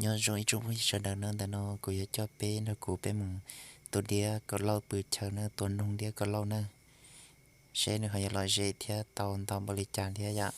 Nyob zoo ib tsoom phooj ywg sawv daws na, ntawm no kuv yuav coj peb nrog kuv peb mus tua diab kaus lauj pw chaw na, tua noog diab kaus lauj na, seb nws ho yuav lom zem thiab tau ntau npaum li cas thiab yom.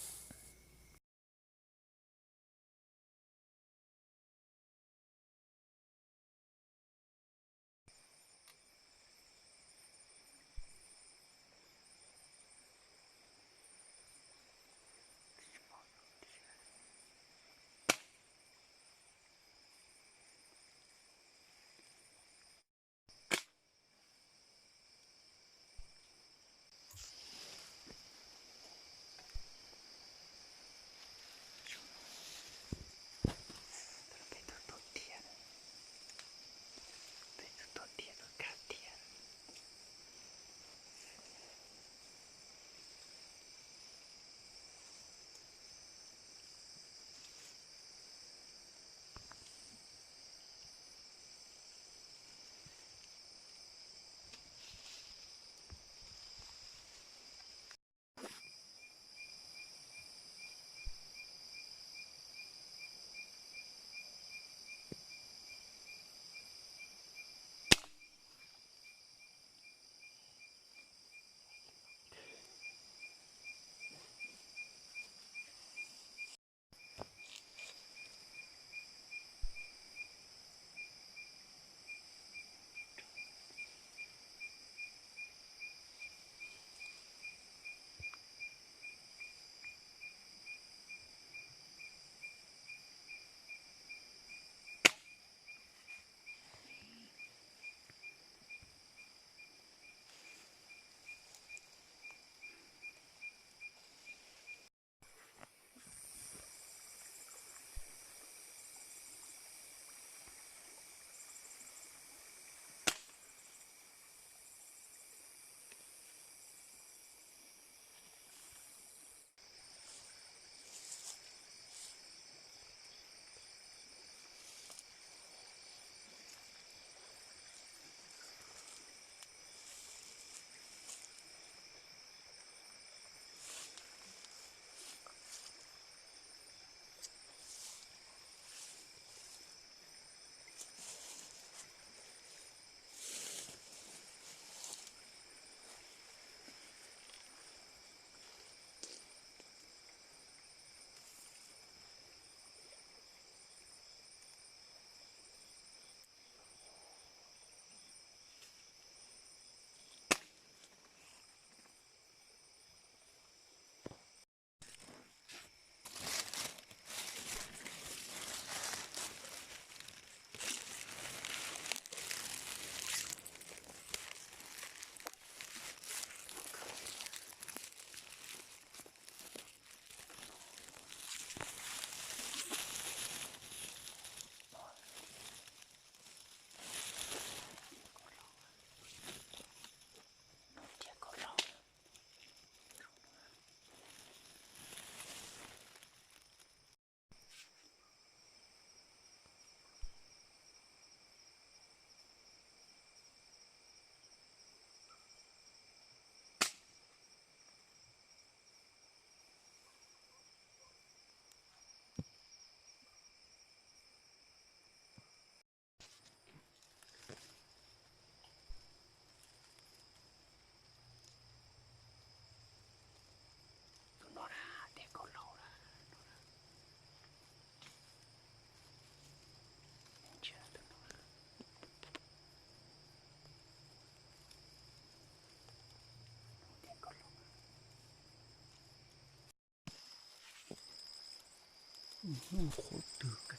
Qhuav twg,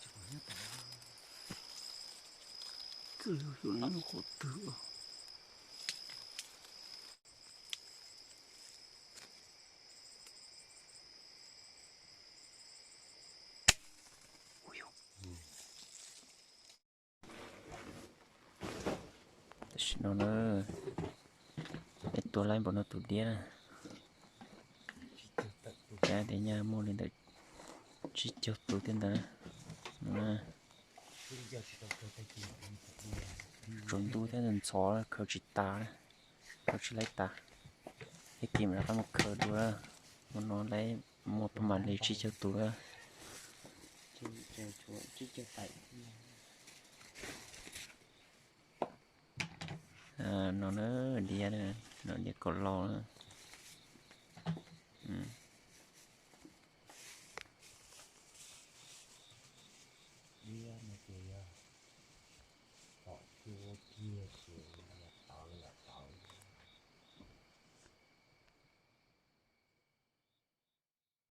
qhuav twg. Tam sim no na, peb tua laib npaum no tus diab na. Cab tias nyaj muaj li ntawm tsib caug tus thiab ntawd. Tsaus ntuj thiab ntxhov khaws tsis tas, khaws tsis laib tas. Ib kis mam rov qab mus khaws dua, hmo no laib muaj pab mam li tsib caug tus lawm. No na, diav, no diav kaum lauj na.